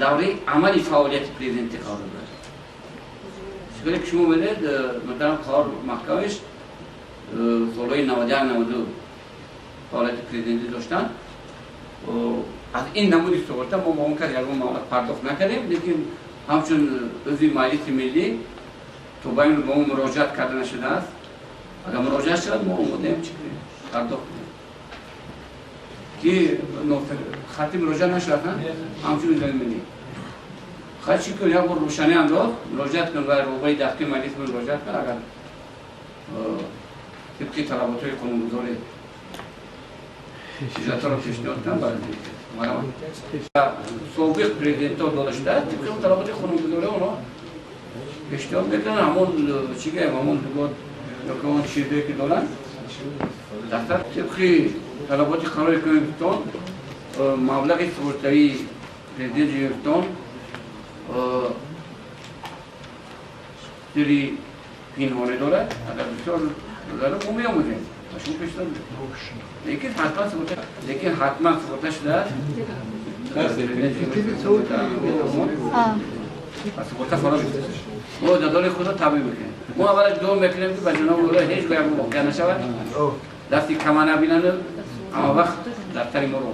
Давраи амали фаъолияти президенти қарор дорад. Чиқаре ки шумо медонед, муҳтарам Қаҳор Маҳкамович солҳои 91, 92 фаъолияти президентӣ доштанд. Аз ин намуди суғурта мо ба он кас ягон маблағ пардохт накардем, лекин ҳамчун узви Маҷлиси Миллӣ то ба ин ба мо муроҷиат карда нашудааст. Агар муроҷиат шавад, мо омодаем, чӣ кунем, пардохт кунем. Ки хати муроҷиат нашуд, ҳамчун узви миллӣ хай чӣ кун, як бор рӯшанӣ андоз, муроҷиат кун ва роҳбари дастгоҳи маҷлис муроҷиат кун. Агар тибқи талаботҳои қонунгузорӣ ҳуҷҷатҳоро пешниҳод кунам, собиқ президентҳо дода шудааст, тибқи он талаботи қонунгузорӣ онҳо пешниҳод мекунанд. Ҳамон чӣ гӯем, ҳамон ё он чизое ки доранд дафтар. Тибқи талаботи қарори Ҳукуматистон, маблағи суғуртавии президенти Ҷумҳуристон сири пинҳонӣ дорад. Агар бисёр дорад, мо меомӯзем ва шумо пешниҳод, лекин ҳатман суғурта шудааст. Суғурта фаро мо дадори худро таъмин мекунем. Мо аввалаш дуо мекунем, ки ба ҷаноби олӣ ҳеҷ гоҳ ягон воқеа нашавад, дасти кама набинанд, ҳама вақт дафтари моро.